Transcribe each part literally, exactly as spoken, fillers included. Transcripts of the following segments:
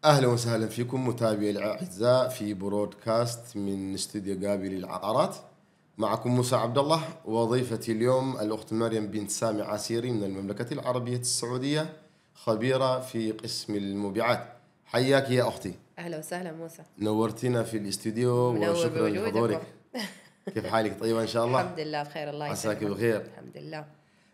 أهلا وسهلا فيكم متابعي الأعزاء في برودكاست من استوديو جابي للعقارات. معكم موسى عبد الله، وضيفتي اليوم الأخت مريم بنت سامي عسيري من المملكة العربية السعودية، خبيرة في قسم المبيعات. حياك يا أختي. أهلا وسهلا موسى. نورتينا في الاستوديو، منور وشكرا بوجودكم. لحضورك. كيف حالك؟ طيبة إن شاء الله؟ الحمد لله بخير، الله عساك يسلمك. بخير. الحمد لله.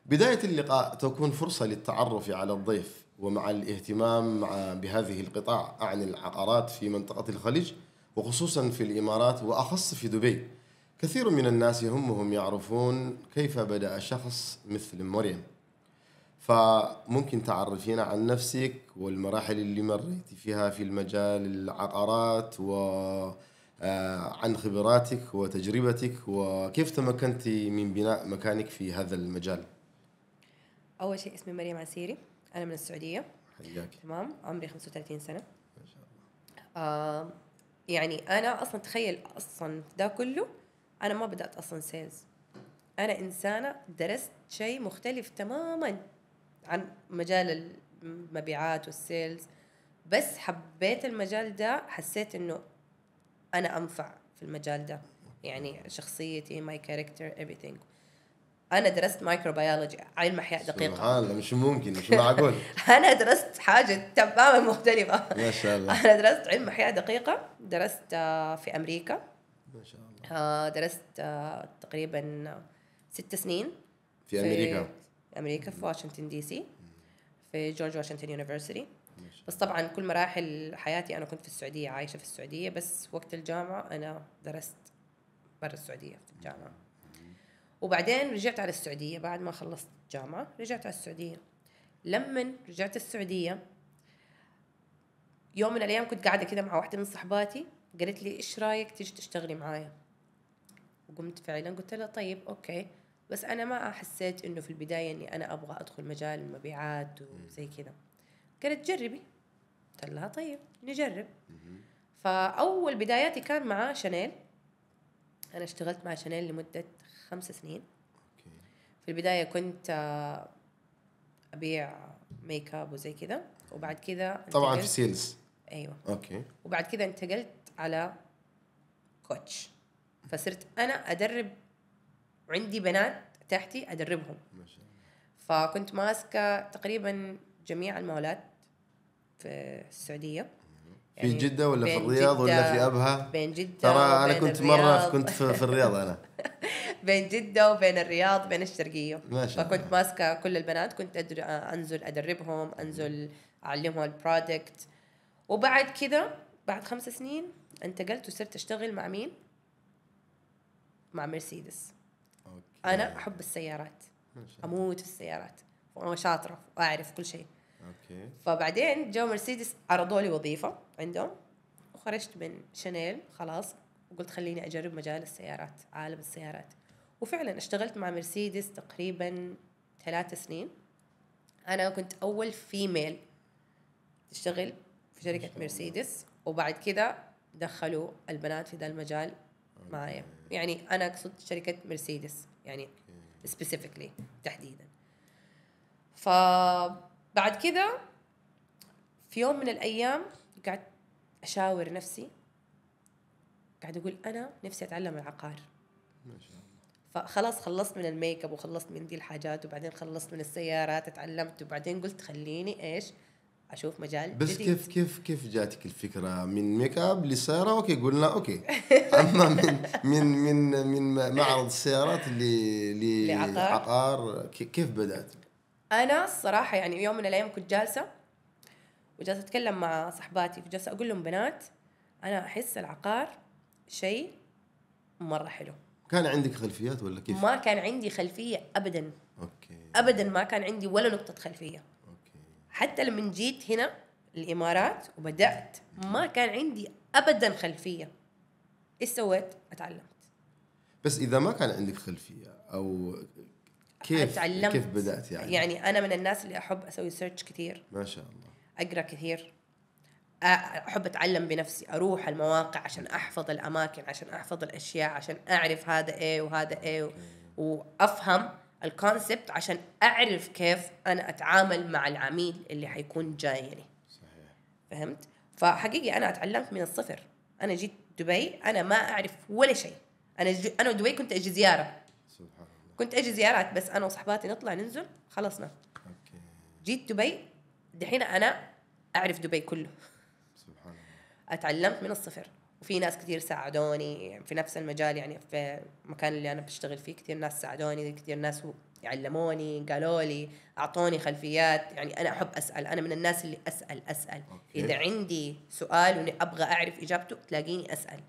بداية اللقاء تكون فرصة للتعرف على الضيف، ومع الاهتمام مع بهذه القطاع عن العقارات في منطقة الخليج، وخصوصا في الإمارات، وأخص في دبي، كثير من الناس يهمهم يعرفون كيف بدأ شخص مثل مريم. فممكن تعرفينا عن نفسك والمراحل اللي مريتي فيها في المجال العقارات، و آه، عن خبراتك وتجربتك، وكيف تمكنتي من بناء مكانك في هذا المجال؟ أول شيء، اسمي مريم عسيري، أنا من السعودية. حياك. تمام، عمري خمسة وثلاثين سنة. ما شاء الله. آه يعني أنا أصلا، تخيل، أصلا ده كله أنا ما بدأت أصلا سيلز. أنا إنسانة درست شيء مختلف تماما عن مجال المبيعات والسيلز، بس حبيت المجال ده، حسيت إنه أنا أنفع في المجال ده، يعني شخصيتي، my character, everything. أنا درست مايكروبيولوجي، علم أحياء دقيقة. سبحان الله، مش ممكن، مش معقول. أنا درست حاجة تماما مختلفة. ما شاء الله. أنا درست علم أحياء دقيقة، درست آه، في أمريكا. ما شاء الله. آه، درست آه، تقريبا ست سنين في في أمريكا. أمريكا، في واشنطن دي سي، في جورج واشنطن يونيفرسيتي. ما شاء بس طبعا كل مراحل حياتي أنا كنت في السعودية، عايشة في السعودية، بس وقت الجامعة أنا درست برا السعودية في الجامعة. وبعدين رجعت على السعودية بعد ما خلصت الجامعة، رجعت على السعودية. لمن رجعت السعودية، يوم من الأيام كنت قاعدة كده مع واحدة من صحباتي، قالت لي: "إيش رأيك تيجي تشتغلي معايا؟" وقمت فعلا قلت لها: "طيب، أوكي." بس أنا ما حسيت إنه في البداية إني أنا أبغى أدخل مجال المبيعات وزي كده. قالت: "جربي." قلت لها: "طيب، نجرب." فأول بداياتي كان مع شانيل. أنا اشتغلت مع شانيل لمدة خمس سنين. في البداية كنت آه، أبيع ميك اب وزي كده، وبعد كده طبعا في انتقلت سيلز. أيوة. وبعد كده انتقلت على كوتش، فصرت أنا أدرب، وعندي بنات تحتي أدربهم. ما شاء الله. فكنت ماسكة تقريبا جميع المولات في السعودية. في يعني جدة ولا في بين الرياض ولا جدة، في أبها؟ بين جدة ترى أنا وبين كنت مرة الرياض. كنت في, في الرياض أنا. بين جدة وبين الرياض، بين الشرقية. ما شاء فكنت الله. ماسكة كل البنات، كنت أدر... أنزل أدربهم، أنزل أعلمهم البرودكت. وبعد كده، بعد خمس سنين، انتقلت وصرت أشتغل مع مين؟ مع مرسيدس. أوكي. أنا أحب السيارات، ما شاء الله. أموت في السيارات، وأنا شاطرة وأعرف كل شيء. أوكي. فبعدين جو مرسيدس عرضوا لي وظيفة عندهم، وخرجت من شانيل خلاص، وقلت: "خليني أجرب مجال السيارات، عالم السيارات." وفعلا اشتغلت مع مرسيدس تقريبا ثلاث سنين. أنا كنت أول فيميل تشتغل في شركة مرسيدس، وبعد كده دخلوا البنات في ذا المجال معايا. يعني أنا أقصد شركة مرسيدس، يعني سبيسيفيكلي، تحديدا. فبعد كده في يوم من الأيام قعدت أشاور نفسي، قاعد أقول: "أنا نفسي أتعلم العقار." ما شاء الله. فخلاص، خلصت من الميك اب وخلصت من دي الحاجات، وبعدين خلصت من السيارات، اتعلمت، وبعدين قلت: "خليني ايش؟ اشوف مجال بس جديد." كيف كيف كيف جاتك الفكره من ميك اب للسياره؟ اوكي، قلنا اوكي. اما من من من من معرض السيارات ل لعقار. لعقار، كي- كيف بدات؟ انا الصراحه، يعني، يوم من الايام كنت جالسه وجالسه اتكلم مع صحباتي، فجالسه اقول لهم: "بنات، انا احس العقار شيء مره حلو." كان عندك خلفيات ولا كيف؟ ما كان عندي خلفيه ابدا. اوكي. ابدا ما كان عندي ولا نقطه خلفيه. اوكي. حتى لما جيت هنا الامارات وبدات، ما كان عندي ابدا خلفيه. ايش سويت؟ اتعلمت. بس اذا ما كان عندك خلفيه، او كيف اتعلمت. كيف بدات يعني؟ يعني انا من الناس اللي احب اسوي سيرش كثير، ما شاء الله. اقرا كثير، احب اتعلم بنفسي، اروح المواقع عشان احفظ الاماكن، عشان احفظ الاشياء، عشان اعرف هذا ايه وهذا ايه، وافهم الكونسبت عشان اعرف كيف انا اتعامل مع العميل اللي حيكون جايني. صحيح. فهمت؟ فحقيقي أنا أتعلمت من الصفر. أنا جيت دبي، أنا ما أعرف ولا شيء. أنا ج... أنا ودبي كنت أجي زيارة. سبحان الله. كنت أجي زيارات، بس أنا وصحباتي نطلع ننزل، خلصنا. اوكي. جيت دبي، دحين أنا أعرف دبي كله. سبحان الله. أتعلمت من الصفر، وفي ناس كتير ساعدوني في نفس المجال، يعني في المكان اللي أنا بشتغل فيه كتير ناس ساعدوني، كتير ناس علموني، قالوا لي، أعطوني خلفيات. يعني أنا أحب أسأل، أنا من الناس اللي أسأل أسأل. أوكي. إذا عندي سؤال وأبغى أعرف إجابته، تلاقيني أسأل،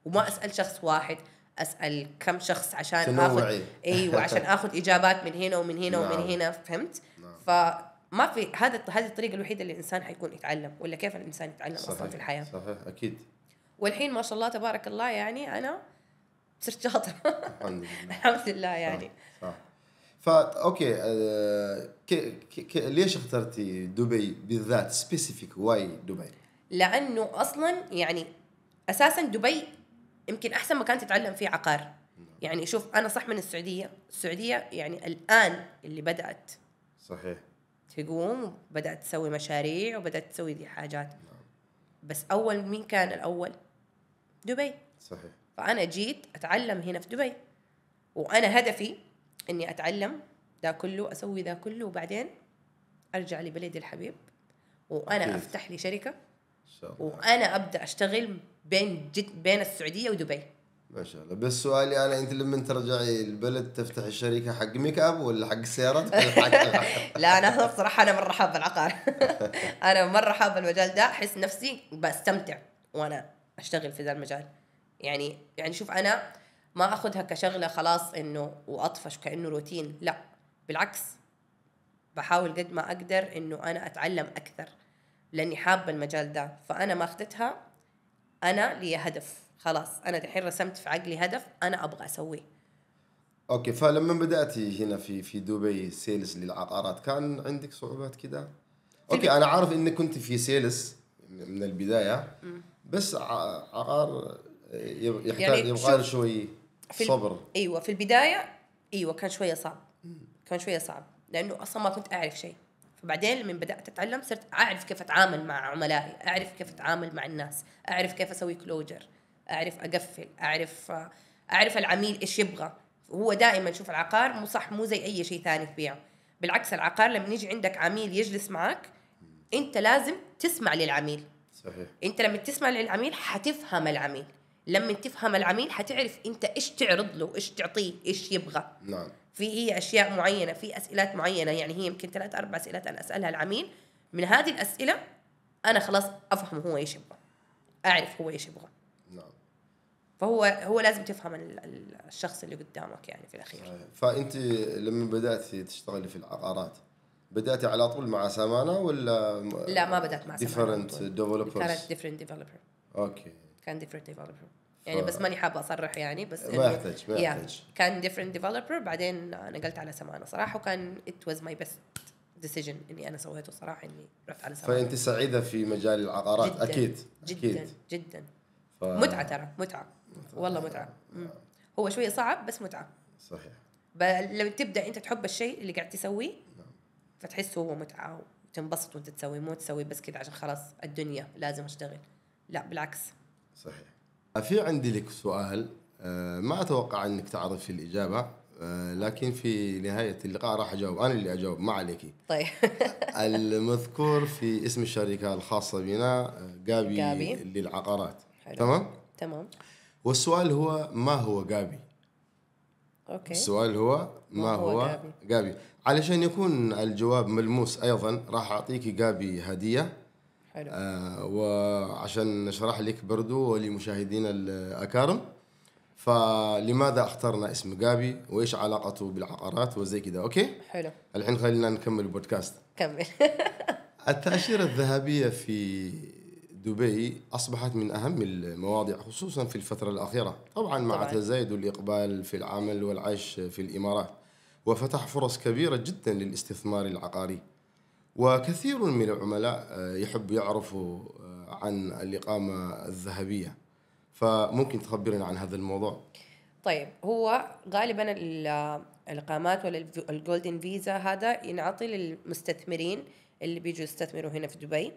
وما أسأل شخص واحد، أسأل كم شخص عشان آخذ تنوعي. أيوة، عشان آخذ إجابات من هنا ومن هنا ومن نعم. هنا، فهمت؟ نعم. فما في، هذا هذه الطريقة الوحيدة اللي الإنسان حيكون يتعلم، ولا كيف الإنسان يتعلم أصلا صحيح. في الحياة؟ صحيح، اكيد. والحين ما شاء الله تبارك الله، يعني أنا صرت شاطرة. الحمد لله. الحمد لله يعني. صح. فا اوكي، آه، ك... ك... ك... ليش اخترتي دبي بالذات؟ سبيسيفيك، واي دبي؟ لأنه أصلا يعني أساسا دبي يمكن أحسن مكان تتعلم فيه عقار. يعني شوف، أنا صح من السعودية، السعودية يعني الآن اللي بدأت صحيح. تقوم، وبدأت تسوي مشاريع، وبدأت تسوي ذي حاجات. بس أول، مين كان الأول؟ دبي. صحيح. فأنا جيت أتعلم هنا في دبي، وأنا هدفي إني أتعلم ذا كله، أسوي ذا كله، وبعدين أرجع لبلدي الحبيب، وأنا أكيد. أفتح لي شركة، ان شاء الله. وأنا أبدأ أشتغل بين جد بين السعودية ودبي. ما شاء الله. بس سؤالي انا، انت لما ترجعي البلد تفتحي الشركه حق ميك اب ولا حق السيارات ولا حق لا، أنا بصراحة أنا مرة حابة العقار. أنا مرة حابة المجال ده، أحس نفسي بستمتع وأنا أشتغل في ذا المجال. يعني يعني شوف، أنا ما أخذها كشغلة خلاص إنه وأطفش كأنه روتين، لا، بالعكس، بحاول قد ما أقدر إنه أنا أتعلم أكثر، لأني حابة المجال ده. فأنا ما أخذتها، أنا لي هدف. خلاص، أنا دحين رسمت في عقلي هدف أنا أبغى أسويه. اوكي. فلما بداتي هنا في في دبي سيلز للعقارات، كان عندك صعوبات كده؟ اوكي، انا عارف انك كنت في سيلز من البدايه، بس ع- عقار يب- يحتاج يعني يبغى شوف، له شوي في ال- صبر. ايوه، في البدايه، ايوه، كان شويه صعب. كان شويه صعب لانه اصلا ما كنت اعرف شيء. فبعدين لما بدات اتعلم، صرت اعرف كيف اتعامل مع عملائي، اعرف كيف اتعامل مع الناس، اعرف كيف اسوي كلوجر، اعرف اقفل، اعرف اعرف العميل ايش يبغى. هو دائما، شوف، العقار مو صح، مو زي اي شيء ثاني تبيعه. بالعكس، العقار لما يجي عندك عميل يجلس معك، انت لازم تسمع للعميل. صحيح. انت لما تسمع للعميل حتفهم العميل. لما تفهم العميل حتعرف انت ايش تعرض له، ايش تعطيه، ايش يبغى. نعم. في هي اشياء معينه، في اسئلات معينه، يعني هي يمكن ثلاث اربع اسئلات انا اسالها العميل. من هذه الاسئله انا خلاص افهم هو ايش يبغى، اعرف هو ايش يبغى. نعم. فهو هو لازم تفهم ال- ال- الشخص اللي قدامك، يعني، في الاخير. فانت لما بداتي تشتغلي في العقارات، بداتي على طول مع سمانه ولا؟ لا، ما بدأت مع سمانة على different طول. developers. كانت different developer. اوكي. كان different developer. يعني، بس ماني حابه اصرح، يعني، بس ما إنه يحتاج، ما yeah، يحتاج. كان different developer، بعدين نقلت على سمانة صراحه، وكان it was my best decision اني انا سويته صراحه، اني رحت على سمانة. فانت سعيده في مجال العقارات؟ جدًا، اكيد. جدا، اكيد. جدا. ف... متعه، ترى متعه، والله متعه. مم. هو شويه صعب، بس متعه. صحيح. ب- لما تبدا انت تحب الشيء اللي قاعد تسويه، فتحس هو متعه، وتنبسط وانت تسوي، مو تسوي بس كده عشان خلاص الدنيا لازم اشتغل. لا، بالعكس. صحيح. في عندي لك سؤال، آه، ما اتوقع انك تعرفي الاجابه، آه، لكن في نهايه اللقاء راح اجاوب انا، اللي اجاوب، ما عليكي. طيب. المذكور في اسم الشركه الخاصه بنا، آه، جابي جابي. للعقارات. حلو. تمام. تمام. والسؤال هو، ما هو جابي؟ اوكي. السؤال هو، ما ما هو هو جابي؟ جابي؟ علشان يكون الجواب ملموس ايضا، راح اعطيك جابي هديه. حلو. آه، وعشان نشرح لك برضو ولمشاهدينا الأكارم، فلماذا اخترنا اسم جابي وإيش علاقته بالعقارات وزي كده؟ أوكي؟ حلو. الحين خلينا نكمل البودكاست. كمل. التأشيرة الذهبية في دبي أصبحت من أهم المواضيع، خصوصا في الفترة الأخيرة، طبعا مع طبعاً. تزايد الإقبال في العمل والعيش في الإمارات، وفتح فرص كبيرة جدا للاستثمار العقاري. وكثير من العملاء، آه، يحب يعرفوا، آه، عن الإقامة الذهبية، فممكن تخبرنا عن هذا الموضوع؟ طيب، هو غالبا ال- الاقامات ولا ال golden visa هذا ينعطي للمستثمرين اللي بيجوا يستثمروا هنا في دبي.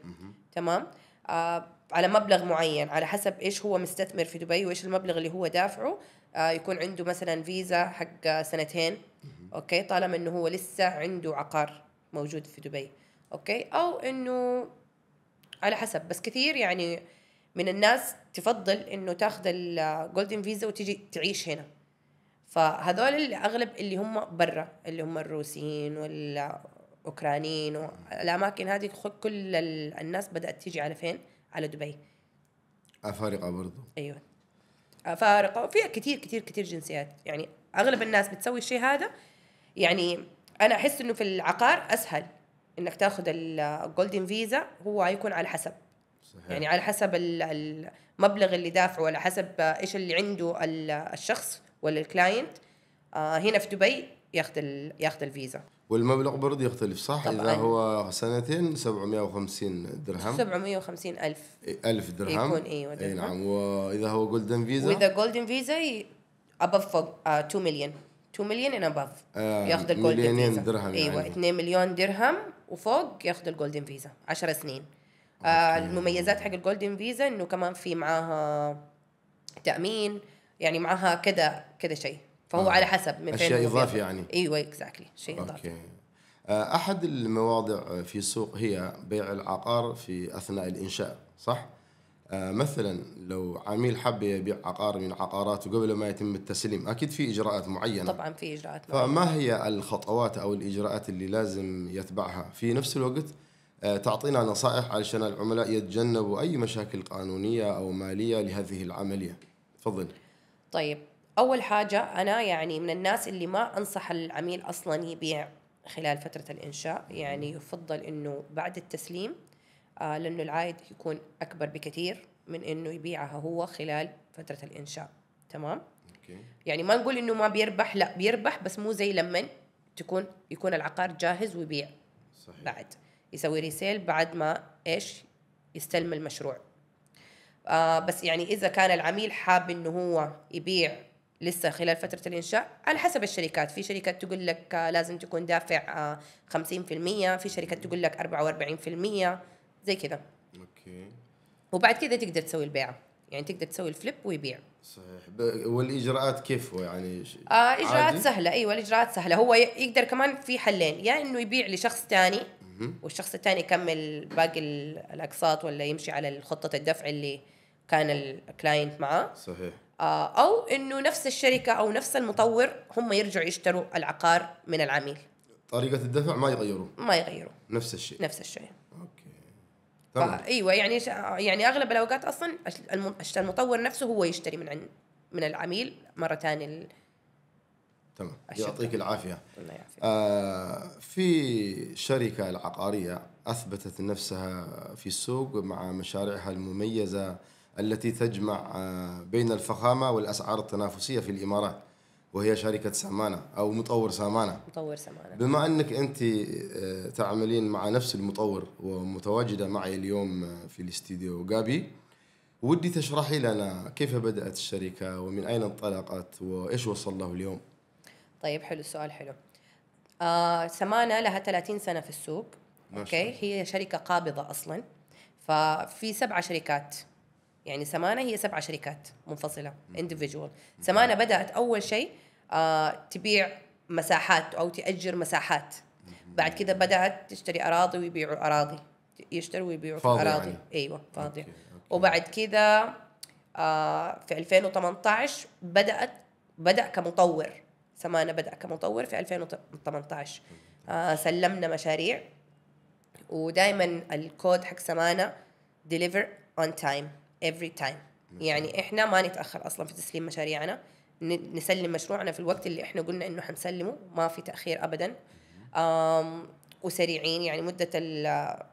تمام. آه على مبلغ معين، على حسب ايش هو مستثمر في دبي وايش المبلغ اللي هو دافعه. آه يكون عنده مثلا فيزا حق سنتين، اوكي، طالما انه هو لسه عنده عقار موجود في دبي، اوكي، او انه على حسب. بس كثير يعني من الناس تفضل انه تاخذ ال golden visa وتيجي تعيش هنا. فهذول اللي اغلب اللي هم برا، اللي هم الروسيين والاوكرانيين والاماكن هذه، خ- كل ال- الناس بدات تيجي على فين؟ على دبي. أفارقة برضو. ايوه، افارقه، في كثير كثير كثير جنسيات. يعني اغلب الناس بتسوي الشيء هذا. يعني انا احس انه في العقار اسهل انك تاخذ ال golden visa، هو يكون على حسب، صحيح. يعني على حسب ال- المبلغ اللي دافعه، على حسب ايش اللي عنده ال- الشخص ولا ال client. آه هنا في دبي ياخذ ال- ياخذ الفيزا. والمبلغ برضو يختلف، صح؟ طبعًا. إذا هو سنتين، سبعمية وخمسين درهم. سبعمية وخمسين ألف ألف درهم. يكون، أيوة، أي درهم. نعم. وإذا هو golden visa؟ وإذا golden visa ي- above فوق، آه two million، two million and above. آه، ياخذ ال golden مليونين visa. درهم ايوه يعني. اثنين مليون درهم وفوق ياخذ ال golden visa، عشر سنين. آه المميزات حق ال golden visa انه كمان في معاها تامين، يعني معاها كذا كذا شيء. فهو آه. على حسب من فين أشياء هو إضافي بياخذ. يعني. ايوه، exactly، شيء اضافي. أوكي. آه، أحد المواضع في السوق هي بيع العقار في أثناء الإنشاء، صح؟ آه، مثلًا لو عميل حب يبيع عقار من عقاراته قبل ما يتم التسليم، أكيد في إجراءات معينة. طبعا في اجراءات معينة. فما هي الخطوات أو الإجراءات اللي لازم يتبعها؟ في نفس الوقت، آه، تعطينا نصائح علشان العملاء يتجنبوا أي مشاكل قانونية أو مالية لهذه العملية. تفضل. طيب، أول حاجة، أنا يعني من الناس اللي ما أنصح العميل أصلًا يبيع خلال فترة الإنشاء. يعني يفضل إنه بعد التسليم، آه لأنه العائد يكون أكبر بكثير من إنه يبيعها هو خلال فترة الإنشاء. تمام؟ أوكي. يعني ما نقول إنه ما بيربح، لا، بيربح، بس مو زي لمن تكون يكون العقار جاهز ويبيع. صحيح. بعد يسوي resale بعد ما ايش؟ يستلم المشروع. آه بس يعني اذا كان العميل حاب انه هو يبيع لسه خلال فترة الإنشاء، على حسب الشركات. في شركات تقول لك آه، لازم تكون دافع آه، خمسين في المية، في شركات تقول لك أربعة وأربعين في المية، زي كذا. أوكي. وبعد كذا تقدر تسوي البيعة، يعني تقدر تسوي ال flip ويبيع. صحيح. ب- والإجراءات كيف هو يعني؟ ش- آه إجراءات عادي؟ سهلة. أيوة، الإجراءات سهلة. هو ي- يقدر كمان في حلين، يا إنه يبيع لشخص تاني والشخص التاني يكمل باقي ال- الأقساط، ولا يمشي على خطة الدفع اللي كان ال client معاه. صحيح. آه أو إنه نفس الشركة أو نفس المطور هم يرجعوا يشتروا العقار من العميل، طريقة الدفع ما يغيروا؟ ما يغيروا. نفس الشيء. نفس الشيء. أوكي. تمام. فا ايوه، يعني ش... يعني اغلب الاوقات اصلا الم... المطور نفسه هو يشتري من عند من العميل مره ثانيه ال... تمام. الشكر. يعطيك العافية. الله يعافيك. آه في شركة العقارية أثبتت نفسها في السوق مع مشاريعها المميزة التي تجمع آه بين الفخامة والأسعار التنافسية في الإمارات، وهي شركة سامانا أو مطور سامانا. مطور سمانه. بما أنك أنت آه تعملين مع نفس المطور ومتواجدة معي اليوم آه في الاستديو، غابي، ودي تشرحي لنا كيف بدأت الشركة ومن أين انطلقت وإيش وصل له اليوم. طيب، حلو السؤال، حلو. آه سمانة لها ثلاثين سنة في السوق. ما شاء أوكي، هي شركة قابضة أصلا. ففي سبع شركات، يعني سمانة هي سبع شركات منفصلة، individual. سمانة بدأت أول شيء آه تبيع مساحات أو تأجر مساحات. بعد كذا بدأت تشتري أراضي ويبيعوا أراضي، يشتروا ويبيعوا في فاضي أراضي. يعني. أيوة، فاضية. أوكي، أوكي. وبعد كذا آه في ألفين وثمنتاش بدأت بدأ كمطور. سمانة بدأ كمطور في ألفين وثمنتاش. آه سلمنا مشاريع، ودائما الكود حق سمانة: deliver on time every time. يعني احنا ما نتأخر اصلا في تسليم مشاريعنا. ن- نسلم مشروعنا في الوقت اللي احنا قلنا انه حنسلمه، ما في تأخير ابدا. آم وسريعين، يعني مدة ال-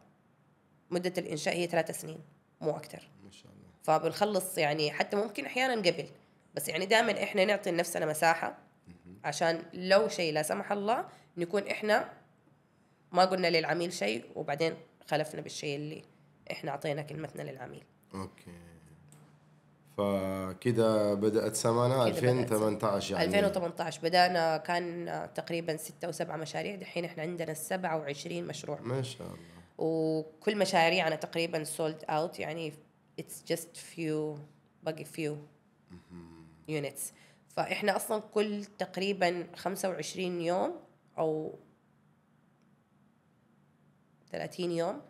مدة الانشاء هي ثلاثة سنين، مو اكتر. ما شاء الله. فبنخلص يعني حتى ممكن احيانا قبل، بس يعني دائما احنا نعطي لنفسنا مساحة عشان لو شيء لا سمح الله نكون احنا ما قلنا للعميل شيء وبعدين خلفنا بالشيء اللي احنا اعطينا كلمتنا للعميل. أوكي. فكده بدأت سمانة كده بدأت سمانة. ألفين وثمنتاش يعني. ألفين وثمنتاش بدأنا، كان تقريبا ستة أو سبعة مشاريع، دحين احنا عندنا سبعة وعشرين مشروع، ما شاء الله. وكل مشاريعنا تقريبا sold out، يعني it's just few، باقي few units. فإحنا أصلًا كل تقريبًا خمسة وعشرين يوم أو ثلاثين يوم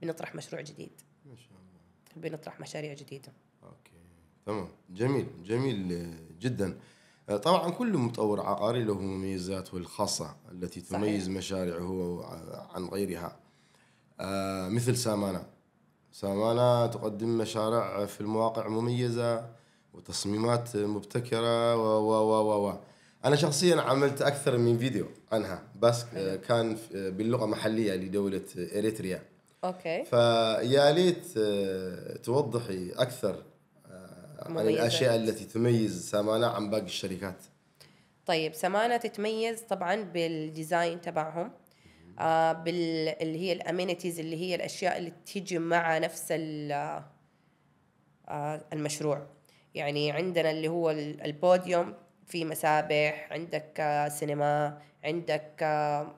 بنطرح مشروع جديد، ما شاء الله. بنطرح مشاريع جديدة. اوكي، تمام، جميل، جميل جدا. طبعا كل مطور عقاري له مميزاته الخاصة التي تميز مشاريعه عن غيرها. آه، مثل سامانا. سامانا تقدم مشاريع في المواقع مميزة وتصميمات مبتكرة و و و و و أنا شخصيا عملت أكثر من فيديو عنها، بس آه، كان في- باللغة محلية لدولة إريتريا. أوكي. فيا ليت آه، توضحي أكثر آه، عن مميزات. الأشياء التي تميز سامانا عن باقي الشركات. طيب، سمانة تتميز طبعًا بالديزاين تبعهم، آه بال اللي هي ال amenities، اللي هي الأشياء اللي تيجي مع نفس ال- آه المشروع. يعني عندنا اللي هو ال- البوديوم، في مسابح، عندك آه سينما، عندك آه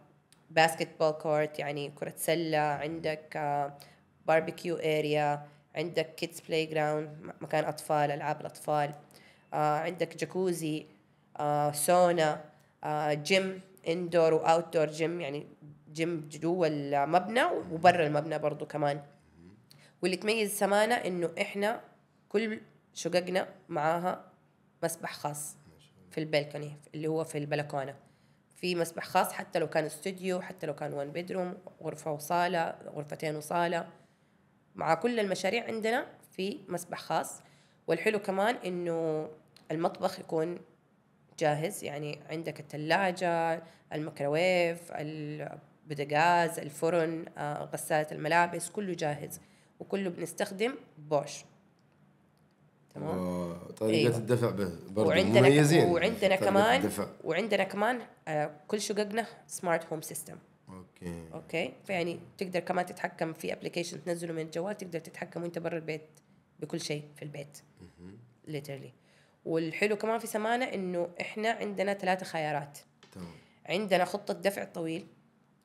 basketball court، يعني كرة سلة، عندك آه barbecue area، عندك kids playground، م- مكان أطفال، ألعاب الأطفال، آه عندك جاكوزي، آه سونا، آه جيم، indoor و outdoor gym، يعني جيم جوا المبنى وبرا المبنى برضو كمان. واللي تميز سمانة إنه إحنا كل شققنا معاها مسبح خاص في البلكوني، اللي هو في البلكونة، في مسبح خاص، حتى لو كان استوديو، حتى لو كان one bedroom، غرفة وصالة، غرفتين وصالة. مع كل المشاريع عندنا في مسبح خاص. والحلو كمان إنه المطبخ يكون جاهز، يعني عندك الثلاجة، الميكروويف، البوتاجاز، الفرن، آه، غسالة الملابس، كله جاهز، وكله بنستخدم بوش. تمام. وطريقة أيوة. الدفع به برضو وعندنا مميزين وعندنا في طريقة كمان الدفع. وعندنا كمان آه، كل شققنا smart home system. اوكي. اوكي، فيعني تقدر كمان تتحكم في application تنزله من الجوال، تقدر تتحكم وانت برا البيت بكل شيء في البيت، literally. والحلو كمان في سمانة انه احنا عندنا ثلاثة خيارات. تمام. عندنا خطة دفع طويل،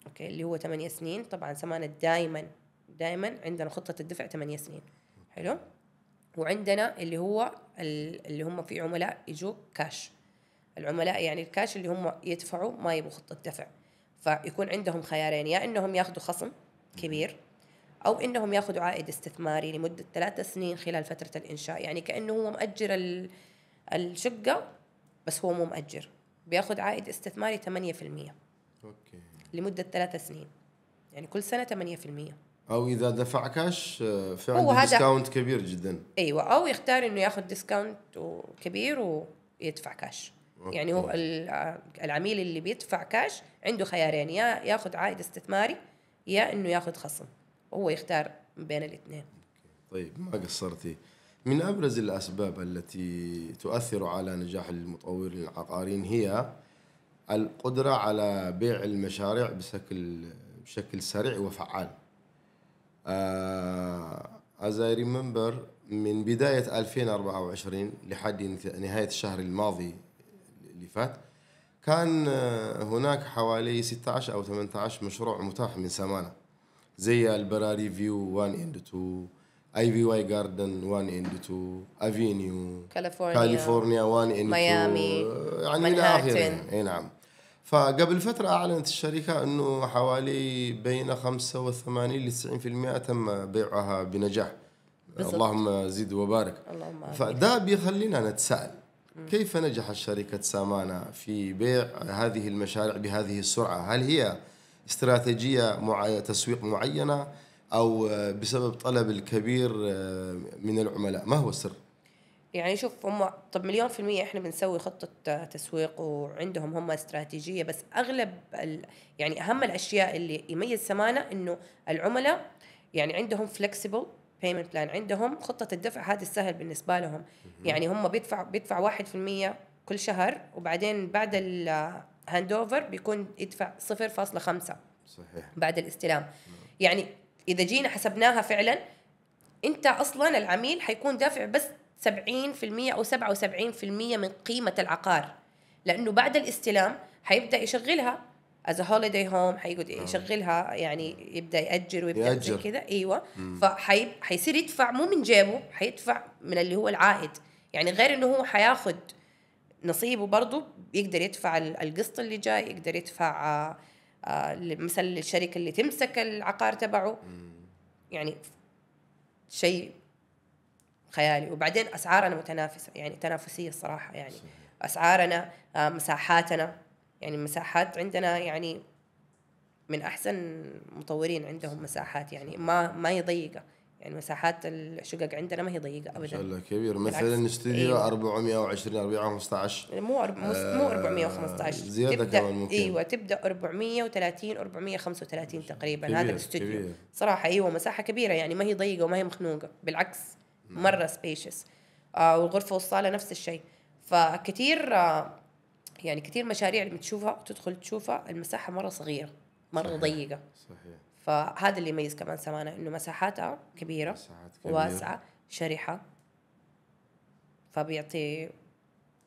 اوكي، اللي هو ثمانية سنين. طبعًا سمانة دائمًا، دائمًا عندنا خطة الدفع ثمانية سنين. حلو. وعندنا اللي هو ال- اللي هم في عملاء يجوا كاش. العملاء يعني الكاش اللي هم يدفعوا، ما يبغوا خطة دفع، فيكون عندهم خيارين: يا انهم ياخذوا خصم كبير، او انهم ياخذوا عائد استثماري لمده ثلاث سنين خلال فتره الانشاء. يعني كانه هو مأجر ال- الشقه، بس هو مو مأجر، بياخذ عائد استثماري ثمانية في المية اوكي. لمده ثلاث سنين، يعني كل سنه ثمانية في المية. او اذا دفع كاش آه، في هو عنده هذا- ديسكاونت كبير جدا. ايوه، او يختار انه ياخذ ديسكاونت كبير ويدفع كاش. يعني هو ال- العميل اللي بيدفع كاش عنده خيارين: يا ياخذ عائد استثماري، يا انه ياخذ خصم. هو يختار بين الاثنين. طيب، ما قصرتي. من ابرز الاسباب التي تؤثر على نجاح المطورين العقاريين هي القدرة على بيع المشاريع بشكل بشكل سريع وفعال. آه، as I remember، من بداية ألفين وأربعة وعشرين لحد نهاية الشهر الماضي اللي فات، كان آه، هناك حوالي ستة عشر أو ثمانية عشر مشروع متاح من سمانة، زي البراري فيو واحد and two، اي في واي جاردن واحد and two، افينيو، كاليفورنيا. كاليفورنيا واحد and two. ميامي، يعني الى مانهاتن. اخره. اي نعم. فقبل فترة أعلنت الشركة أنه حوالي بين خمسة وثمانين لتسعين في المية تم بيعها بنجاح. بالضبط. اللهم زد وبارك. اللهم آمين. فده بيخلينا نتساءل: كيف نجحت شركة سامانا في بيع هذه المشاريع بهذه السرعة؟ هل هي استراتيجية مع... تسويق معينة، أو بسبب طلب الكبير من العملاء؟ ما هو السر؟ يعني شوف، هم طب مليون في المية إحنا بنسوي خطة تسويق، وعندهم هم استراتيجية، بس أغلب ال... يعني أهم الأشياء اللي يميز سمانة إنه العملاء يعني عندهم flexible payment plan، عندهم خطة الدفع هذه السهل بالنسبة لهم. يعني هم بيدفع بيدفع واحد في المية كل شهر، وبعدين بعد ال handover بيكون يدفع صفر فاصلة خمسة صحيح. بعد الاستلام. يعني إذا جينا حسبناها فعلًا، أنت أصلًا العميل حيكون دافع بس سبعين في المية أو سبعة وسبعين في المية من قيمة العقار، لأنه بعد الاستلام حيبدأ يشغلها. as a holiday home، حيقعد يشغلها، يعني يبدا ياجر ويبدا زي كذا. ايوه. فحيصير يدفع مو من جيبه، حيدفع من اللي هو العائد، يعني غير انه هو حياخد نصيبه برضه، يقدر يدفع القسط اللي جاي، يقدر يدفع آه، آه، مثلا الشركه اللي تمسك العقار تبعه. يعني شيء خيالي. وبعدين اسعارنا متنافسه، يعني تنافسيه الصراحه، يعني اسعارنا آه، مساحاتنا، يعني مساحات عندنا يعني من احسن مطورين عندهم مساحات، يعني ما ما هي ضيقه، يعني مساحات الشقق عندنا ما هي ضيقه ابدا. ما شاء الله، كبير. مثلا استوديو أربعمية وعشرين، أربعمية وخمستاش. مو أرب... مو, مو أربعمية وخمستاش، زياده تبدأ كمان ممكن. ايوه، تبدا أربعمية وتلاتين، أربعمية وخمسة وتلاتين تقريبا. هذا الاستوديو كبير. صراحه ايوه، مساحه كبيره، يعني ما هي ضيقه وما هي مخنوقه، بالعكس مره spacious. آه والغرفه والصاله نفس الشيء. فكتير آه يعني كتير مشاريع اللي بتشوفها وتدخل تشوفها، المساحه مره صغيره، مره ضيقه. صحيح. فهذا اللي يميز كمان سمانه، انه مساحاتها كبيره، مساحات كبيرة. واسعه، شرحه، فبيعطي،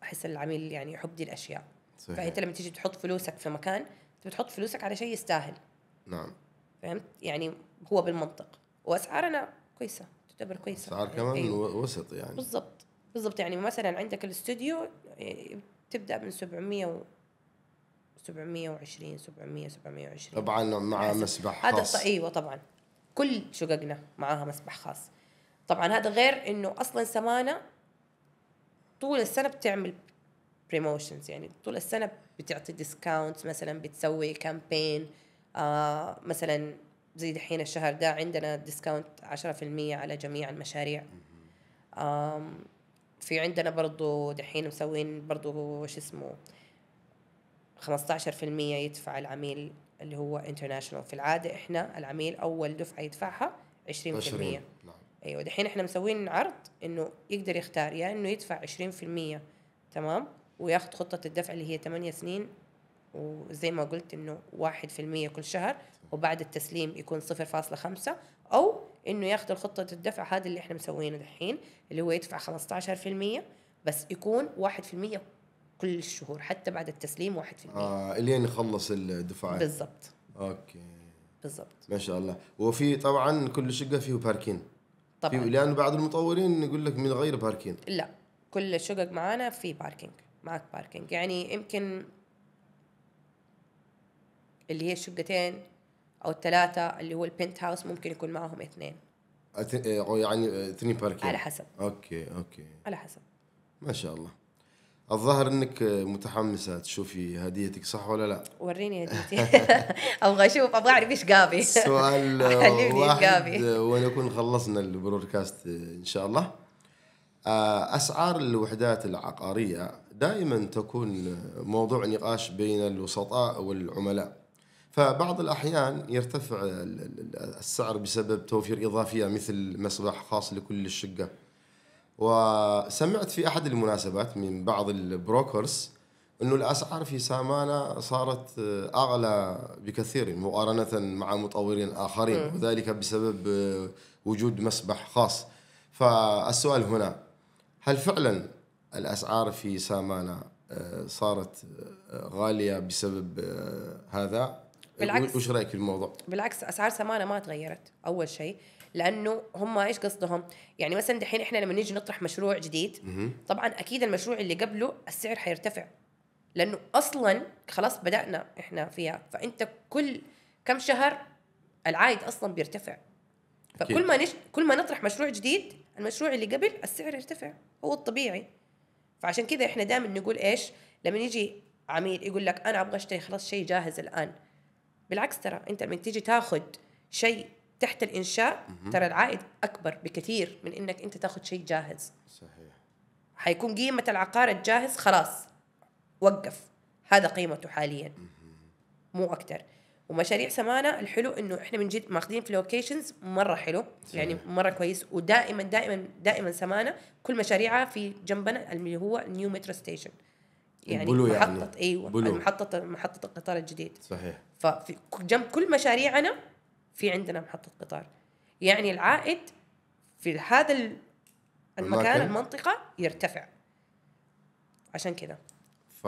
احس العميل يعني يحب دي الاشياء. صحيح. فانت لما تيجي تحط فلوسك في مكان، انت بتحط فلوسك على شيء يستاهل. نعم. فهمت؟ يعني هو بالمنطق. واسعارنا كويسه، تعتبر كويسه. اسعار كمان إيه. وسط يعني. بالضبط. بالضبط. يعني مثلا عندك الاستوديو إيه، تبدا من سبعمية و سبعمية وعشرين، سبعمية، سبعمية وعشرين. طبعا مع مسبح خاص. ايوه طبعا، كل شققنا معاها مسبح خاص. طبعا هذا غير انه اصلا سمانه طول السنه بتعمل promotions، يعني طول السنه بتعطي discounts، مثلا بتسوي campaign. آه مثلا زي دحين الشهر ده عندنا discount عشرة في المية على جميع المشاريع. آم في عندنا برضو دحين مسوين برضو، شو اسمه، خمستاشر في المية يدفع العميل اللي هو international. في العادة إحنا العميل أول دفعة يدفعها عشرين في المية. نعم. أيوة، دحين إحنا مسوين عرض إنه يقدر يختار، يا إنه يدفع عشرين في المية، تمام، وياخد خطة الدفع اللي هي تمانية سنين، وزي ما قلت إنه واحد في المية كل شهر، وبعد التسليم يكون صفر فاصلة خمسة، أو إنه ياخد الخطة الدفع هذه اللي إحنا مسوينه دحين، اللي هو يدفع خمستاشر في المية، بس يكون واحد في المية كل الشهور، حتى بعد التسليم واحد في المية. آه، إلين يخلص الدفعة. بالضبط. أوكي. بالضبط. ما شاء الله. وفي طبعًا كل شقة فيه باركين. طبعًا. في، لأن بعض المطورين يقول لك من غير باركين. لا، كل الشقق معانا في باركينج، معك باركينج. يعني يمكن اللي هي الشقتين أو الثلاثة اللي هو البنت هاوس ممكن يكون معاهم اثنين. أت-، أو يعني اثنين باركين. على حسب. أوكي، أوكي. على حسب. ما شاء الله. الظاهر إنك متحمسة تشوفي هديتك، صح ولا لا؟ وريني هديتي. أبغى أشوف، أبغى أعرف إيش قابي. سؤال واحد، وين نكون خلصنا البرودكاست إن شاء الله. آه، أسعار الوحدات العقارية دائمًا تكون موضوع نقاش بين الوسطاء والعملاء، فبعض الأحيان يرتفع ال-، ال-، ال-، السعر بسبب توفير إضافية مثل مسبح خاص لكل الشقة. وسمعت في أحد المناسبات من بعض البروكرز إنه الأسعار في سامانة صارت، آه، أغلى بكثير مقارنة مع مطورين آخرين، وذلك بسبب، آه، وجود مسبح خاص. فالسؤال هنا، هل فعلًا الأسعار في سامانة، آه، صارت، آه، غالية بسبب، آه، هذا؟ بالعكس. وش رأيك في الموضوع؟ بالعكس، أسعار سامانة ما تغيرت، أول شيء، لأنه هم إيش قصدهم؟ يعني مثلًا دحين إحنا لما نيجي نطرح مشروع جديد، طبعًا أكيد المشروع اللي قبله السعر حيرتفع، لأنه أصلًا خلاص بدأنا إحنا فيها، فأنت كل كم شهر العائد أصلًا بيرتفع. فكل ما نش-، كل ما نطرح مشروع جديد، المشروع اللي قبل السعر يرتفع، هو الطبيعي. فعشان كذا إحنا دائمًا نقول إيش؟ لما يجي عميل يقول لك: "أنا أبغى أشتري خلاص شيء جاهز الآن"، بالعكس، ترى أنت لما تيجي تاخد شيء تحت الإنشاء، ترى العائد أكبر بكثير من إنك أنت تاخد شيء جاهز. صحيح. حيكون قيمة العقار الجاهز خلاص وقف، هذا قيمته حاليًا، مو أكتر. ومشاريع سمانة الحلو إنه إحنا بنجد ماخدين في لوكيشنز مرة حلو، يعني مرة كويس. ودائمًا دائمًا دائمًا سمانة كل مشاريعها في جنبنا اللي هو نيو مترو ستيشن، يعني البلو، يعني محطة، أيوة، بلو. المحطة، محطة القطار الجديد. صحيح. ففي ك-، جنب كل مشاريعنا في عندنا محطة قطار، يعني العائد في هذا ال-، المكان، المنطقة يرتفع. عشان كذا. ف...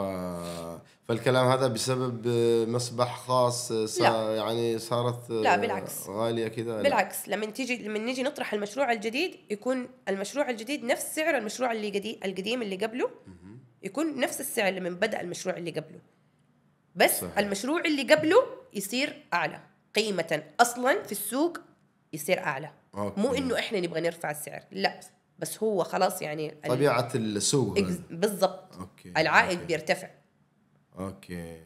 فالكلام هذا بسبب مصباح خاص، صا... لا. يعني صارت لا، بالعكس. غالية كده؟ لا. بالعكس، لما تيجي، لما نيجي نطرح المشروع الجديد، يكون المشروع الجديد نفس سعر المشروع اللي قدي... القديم اللي قبله، يكون نفس السعر اللي من بدأ المشروع اللي قبله، بس صحيح. المشروع اللي قبله يصير أعلى قيمة أصلًا في السوق، يصير أعلى. أوكي. مو إنه إحنا نبغى نرفع السعر، لا، بس هو خلاص، يعني، ال- طبيعة السوق هنا. بالضبط. أوكي. العائد أوكي. بيرتفع. أوكي.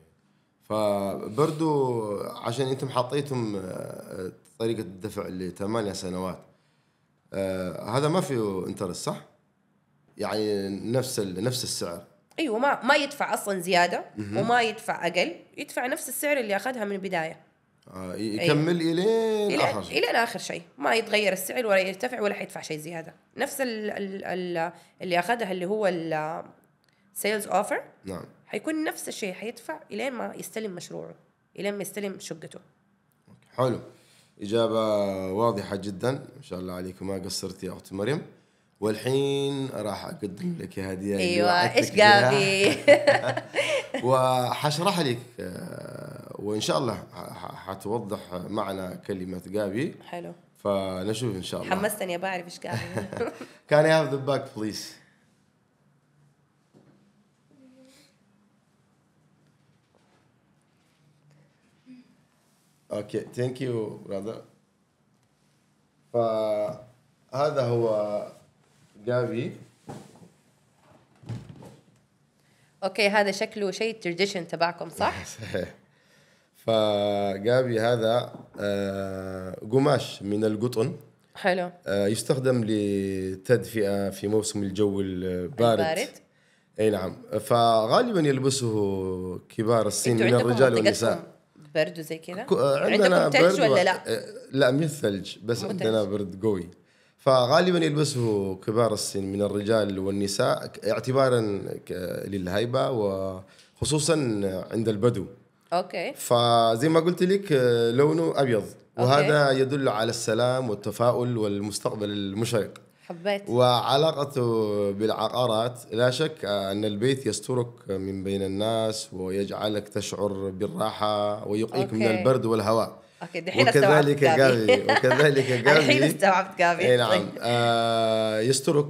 فبرضو عشان أنتم حطيتم، آه، طريقة الدفع لثمانية سنوات، آه، هذا ما فيه انترست، صح؟ يعني نفس ال... نفس السعر. ايوه، ما ما يدفع اصلا زياده، وما يدفع اقل، يدفع نفس السعر اللي اخذها من البدايه. آه، ي- يكمل الين الى اخر شيء. الى اخر شيء، ما يتغير السعر ولا يرتفع ولا حيدفع شيء زياده، نفس ال ال ال اللي اخذها، اللي هو ال sales offer. نعم. حيكون نفس الشيء، حيدفع الين ما يستلم مشروعه، الين ما يستلم شقته. حلو، اجابه واضحه جدا، ما شاء الله عليك، ما قصرتي يا اخت مريم. والحين راح اقدم لك هديه اللي ايوه، وعدتك ايش بها. قابي؟ وحشرح لك، آه، وان شاء الله ح- ح- حتوضح معنا كلمه قابي. حلو. فنشوف ان شاء الله. حمستني ابى اعرف ايش قابي. Can I have the bag, please? Okay, thank you, brother. فهذا هو قابي. اوكي، هذا شكله شيء tradition تبعكم، صح؟ صحيح. فقابي هذا، آه، قماش من القطن. حلو. آه، يستخدم للتدفئة في موسم الجو البارد. البارد. اي نعم. فغالبا يلبسه كبار السن من الرجال والنساء. برد وزي كذا؟ كو- آه، عندنا عندكم تلج برد ولا و- لا؟ آه، لا، مش ثلج، بس مو عندنا ثلج. برد قوي. فغالبا يلبسه كبار السن من الرجال والنساء، ك- اعتبارا ك- للهيبة، وخصوصا عند البدو. اوكي. فزي ما قلت لك، آه، لونه أبيض، وهذا يدل على السلام والتفاؤل والمستقبل المشرق. حبيت. وعلاقته بالعقارات، لا شك أن البيت يسترك من بين الناس ويجعلك تشعر بالراحة ويقيك من أوكي. البرد والهواء. اوكي، دحين وكذلك استوعبت قابي. قابي، وكذلك قابي. الحين استوعبت قابي. اي نعم. طيب. آه يسترك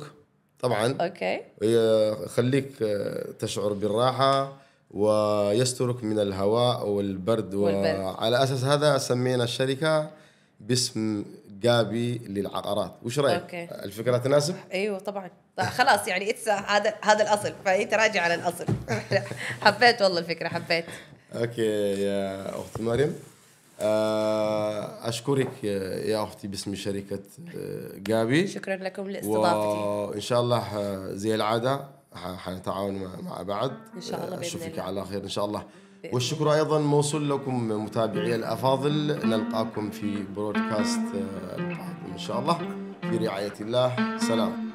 طبعا. اوكي. يخليك، آه، تشعر بالراحة ويسترك من الهواء والبرد و- والبرد. وعلى أساس هذا سمينا الشركة باسم قابي للعقارات. وش رأيك؟ أوكي. الفكرة تناسب؟ ايوه طبعا. طيب، خلاص، يعني اتس هذا هذا الاصل، فانت راجع على الاصل. حبيت والله الفكره، حبيت. اوكي يا اخت مريم، آه، اشكرك يا اختي باسم شركه، آه، قابي. شكرا لكم لاستضافتي. وان شاء الله، آه، زي العاده، ح- حنتعاون مع- مع بعض. ان شاء الله، آه، بإذن اشوفك الله. على خير ان شاء الله. بإذن والشكر ايضا موصول لكم متابعي الافاضل، نلقاكم في برودكاست، آه، القادم ان شاء الله، في رعايه الله. سلام.